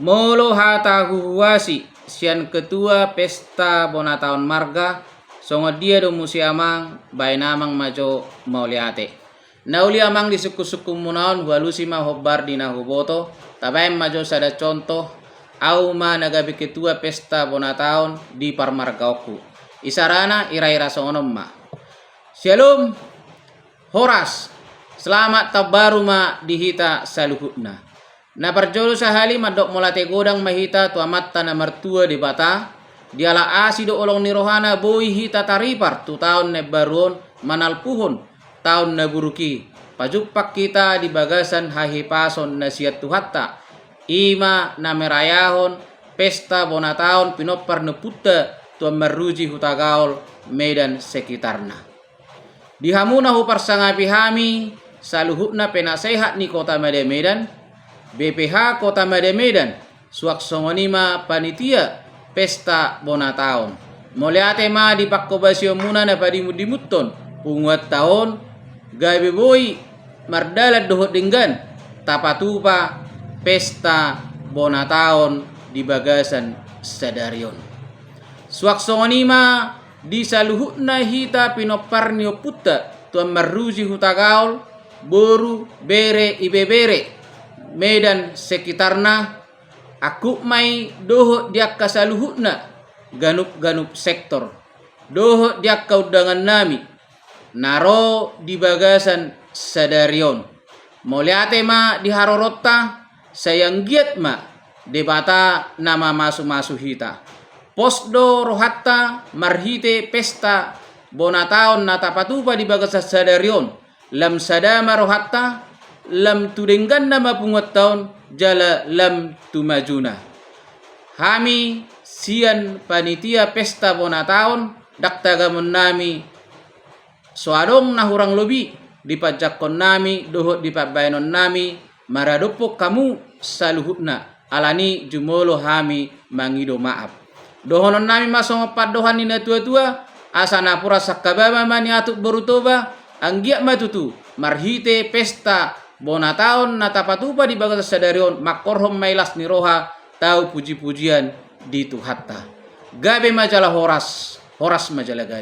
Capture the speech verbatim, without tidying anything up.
Molo hata huhuasi sian ketua pesta bona taon marga, songon dia do muse amang, baen amang ma jo mauliate. Na uli amang di sungkun-sungkunmuna on, hualusi ma hombar di na huboto, tabaen ma jo sada contoh, au ma na gabe ketua pesta bona taon di parmargaonku. Isarana ira-ira songon on ma. Syalom, horas, selamat tahun baru ma di hita saluhutna. Na parjolo sahali mandok mauliate godang ma hita tu Amanta na martua Debata, diala asi dohot holong ni rohana boi hita taripar tu taon na imbaru on manalpuhon taon na buruk i, pajumpang hita di bagasan hahipason na sian Tuhanta, i ma na marayahon pesta bona taon pinompar ni ompunta Tuan Marruji Hutagaol, Medan sekitarna. Di hamu na huparsangapi hami, saluhutna penasehat ni Kota Mada Medan, B P H Kota Mada Medan, suang songon i ma panitia pesta bona taon. Mauliate ma di panghobasionmuna na padimun-dimunhon punguanta on, gabe boi mardalan dohot denggan tapatupa pesta bona taon di bagasan sadari on. Suang songon i ma di saluhutna hita pinompar ni ompunta Tuan Marruji Hutagaol, boru, bere, ibebere, Medan sekitarna, angkup ma i dohot di angka saluhutna ganup-ganup sektor, dohot di angka undangannami na ro di bagasan sadari on. Mauliate ma di haroronta, sai anggiat ma Debata na mamasu-masu hita. Pos do rohanta marhite pesta bona taon na tapatupa di bagasan sadari on, lam sada ma rohanta, lam tu dengganna ma punguanta on, jala lam tu majuna. Hami sian panitia pesta bona taon, ndang tagamonnami so adong na hurang lobi di panjangkonnami dohot di pambahenonnami maradophon hamu saluhutna, alani jumolo hami mangido maaf. Dohononnami ma songon pandohan ni natua-tua, asa napuran sangkabama ma niatut boru Toba, anggiat ma tutu marhite pesta bona taon na tapatupa di bagasan sadari on, mangkorhon ma i las ni roha, tau puji-pujian di Tuhanta. Gabe ma jala horas, horas ma jala gabe.